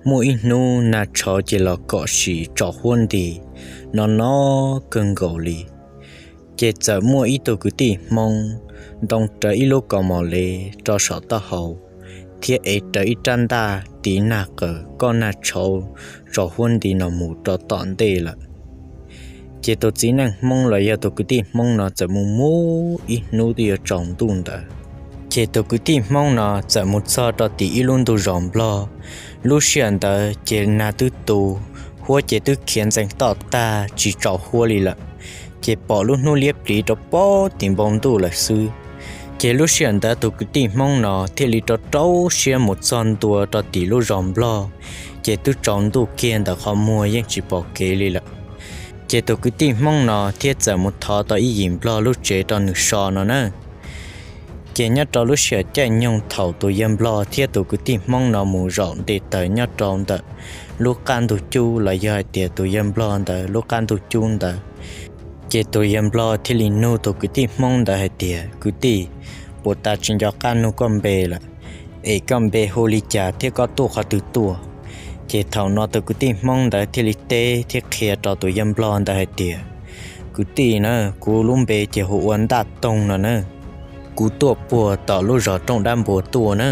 Muaj ib hnub nag tshauv ces los kom sim tsaus huab nti no no kawg nkaus li. Ces txawm muaj ib tug kwv tij Hmoob ntoo rawv ib lub kaus mom lev rau saum taub hau thiab ev rawv ib rab ntaj tiv nag qawm koj nag tshauv tsaus huab nti no mus rau tom ntej lawm. Ces tus txiv neej Hmoob los yog tus kwv tij Hmoob no txawm mus mus ib hnub twb yuav tsaus ntuj ntawd. Ces tus kwv tij Hmoob no txawm mus txog rau tim ib lub ntug zos Nplog. Lub sij hawm ntawd ces nag twb tu, huab ces twb khiav ntxeev toj tag tsis tsaus huab li lawm, ces pom lub hnub liab pliv rau pem tim npoo ntuj lawm xwb. Ces lub sij hawm ntawd tus kwv tij Hmoob no thiaj li rau rau siab mus txog ntua rau tim lub zos Nplog, ces twb tsaus ntuj kiag ntawm qhov muag yeej tsis pom kev li lawm. Ces tus kwv tij Hmoob no thiaj txawm mus thov tau ib yim Nplog lub tsev rau nws so no na. Ces nyob rau lub sij hawm caij nyoog thaum tus yawg Nplog thiab tus kwv tij Hmoob no mus zaum nte taws nyob rau ntawm lub qab ntug cub los yog hais tias tus yawg Nplog ntawd lub qab ntug cub ntawd, ces tus yawg Nplog thiaj li nug tus kwv tij Hmoob ntawd hais tias, Kwv tij, puas tas tsis nco qab nug koj npe lawm, es koj npe hu li cas thiab koj tuaj qhov twg tuaj? Ces thaum no tus kwv tij Hmoob ntawd thiaj li teb thiab qhia rau tus yawg Nplog ntawd hais tias, Kwv tij na, kuv lub npe ces hu ua Ntaj Toog no na. Kuv tuaj puag tom lub zos Rooj Dab Npua tuaj na.